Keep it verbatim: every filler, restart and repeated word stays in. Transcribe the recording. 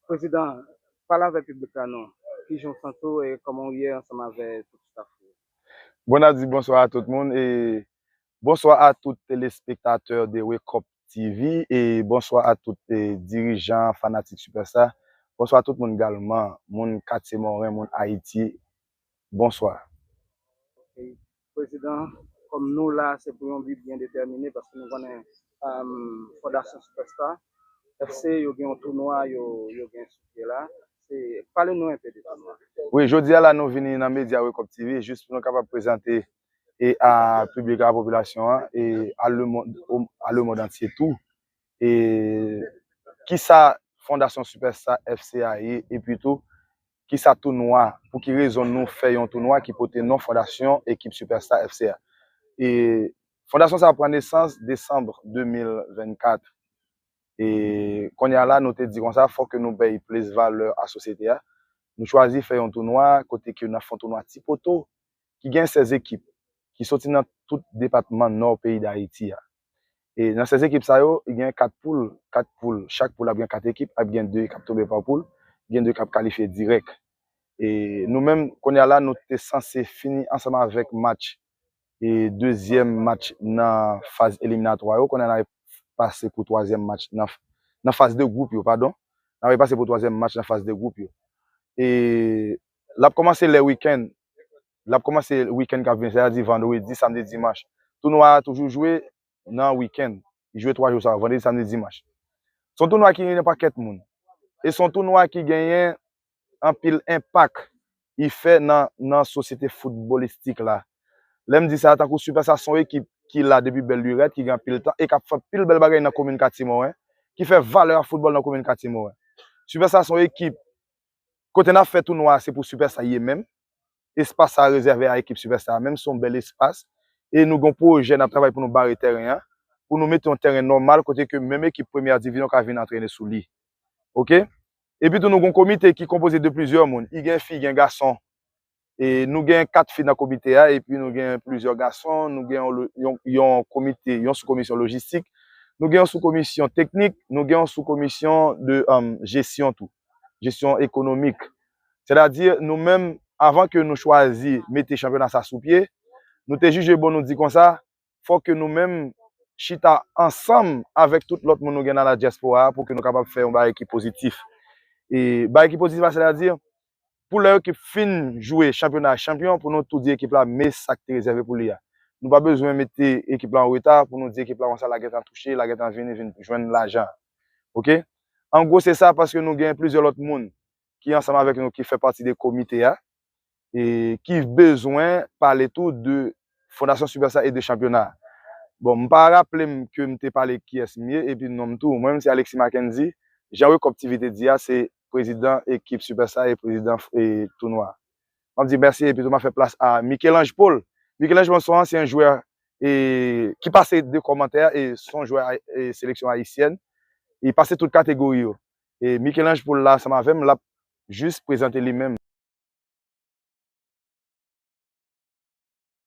Prezidan, pale avè piblik la non. Kijan w santi w e kòman w ye ansanm avè tout staff ou? Bon, n ap di bonswa a tout moun e bonswa a tout telespektatè de Wake Up T V e bonswa a tout e, dirijan, fanatik Superstar. Bonswa a tout moun galman, moun Katye Moren, moun Ayiti. Bonswa. Ok. Prezidan, kòm nou la, se pou yon bi byen detèmine paske nou konnen um, Fondasyon Superstar F C yo gen yon tounwa, yo, yo gen sou pye la. Se, pale nou enpe de tounwa. Wi, jodi a la nou vini nan medya Wake Up T V jis pou nou kapab prezante e a piblik la, a popilasyon an e a le monde, a le monde entier tou. E kisa Fondasyon Superstar F C a ye epi tou kisa tounwa, pou ki rezon nou fè yon tounwa ki pote non Fondasyon Ekip Superstar F C a. E fondasyon sa a pran nesans desanm de mil vennkat. E kounye a la nou te di konsa fòk ke nou bay plis valè a sosyete a. Nou chwazi fè yon tounwa kote ke n ap fè yon tounwa ti poto ki gen sèz ekip ki soti nan tout depatman nò peyi Dayiti a. E nan sèz ekip sa yo, gen kat poul, kat poul, chak poul ap gen kat ekip, ap gen de k ap tonbe pa poul, gen de k ap kalifye dirèk. E nou menm, kounye a la, nou te sanse fini ansanm avèk match e dezyèm match nan faz eliminatwa yo. Kounye a n a pase pou twazyèm match nan, nan faz de gwoup yo, padon. N a pase pou twazyèm match nan faz de gwoup yo. E l ap kòmanse lè wikenn. L ap kòmanse wikenn k ap vini, sètadi vandredi, samdi, dimanch. Tounwa a toujou jwe nan wikenn. Li jwe twa jou sa yo, vandredi, samdi, dimanch. Se yon tounwa ki gen yon pakèt moun. E se yon tounwa ki genyen anpil enpak li fè nan, nan sosyete foutbolistik la. Lè m di sa, tankou Superstar se yon ekip ki la depi bèl lirèt, ki gen anpil tan e k ap fè anpil bèl bagay nan komin Katye Moren, ki fè valè a foutbòl nan komin Katye Moren. Superstar se yon ekip, kote n ap fè tounwa a, se pou Superstar ye menm. Espas sa a rezève a ekip Superstar menm, se yon bèl espas. E nou gen yon pwojè, n ap travay pou nou bare tèren an, pou nou mete yon tèren nòmal kote ke menm ekip premyè divizyon ka vin antrene sou li. Oke? Epi tou, nou gen yon komite ki konpoze de plizyè moun. I gen fi, gen gason. E nou gen kat fi nan komite a, epi nou gen plizyè gason, nou gen yon, yon, yon komite, yon soukomisyon lojistik, nou gen yon soukomisyon teknik, nou gen yon soukomisyon de um, jesyon tou, jesyon ekonomik. Sètadi, nou menm, avan ke nou chwazi mete chanpyona sa sou pye, nou te jije bon nou di konsa, fòk ke nou menm chita ansanm avèk tout lòt moun nou gen nan la dyaspora a pou ke nou kapab fè yon bagay ki pozitif. E bagay ki pozitif la, sètadi, pou lè ekip fin jwe chanpyona a chanpyon, pou nou tou di ekip la, men sa k te rezève pou li a. Nou pa bezwen mete ekip la an reta pou nou di ekip la konsa, l a gentan touche, l a gentan vini, vin jwenn lajan. Oke? An gwo, se sa, paske nou gen plizyè lòt moun ki ansanm avèk nou, ki fè pati de komite a, e ki bezwen pale tou de Fondasyon Superstar e de chanpyona. Bon, m pa raple m ke m te pale kiyès m ye, epi non m tou. Mwen menm se Alexis Mackendy. Jan Wake Up T V te di a, se prezidan ekip Superstar e prezidan e tounwa. M ap di mèsi, epi tou m ap fè plas a Michel-Ange Paul. Michel-Ange Paul se yon ansyen jwè e, ki pase de kòmantè, e se yon jwè e, seleksyon ayisyèn. Li pase tout kategori yo. E Michel-Ange Paul la, ansanm avè m, l ap jis prezante li menm.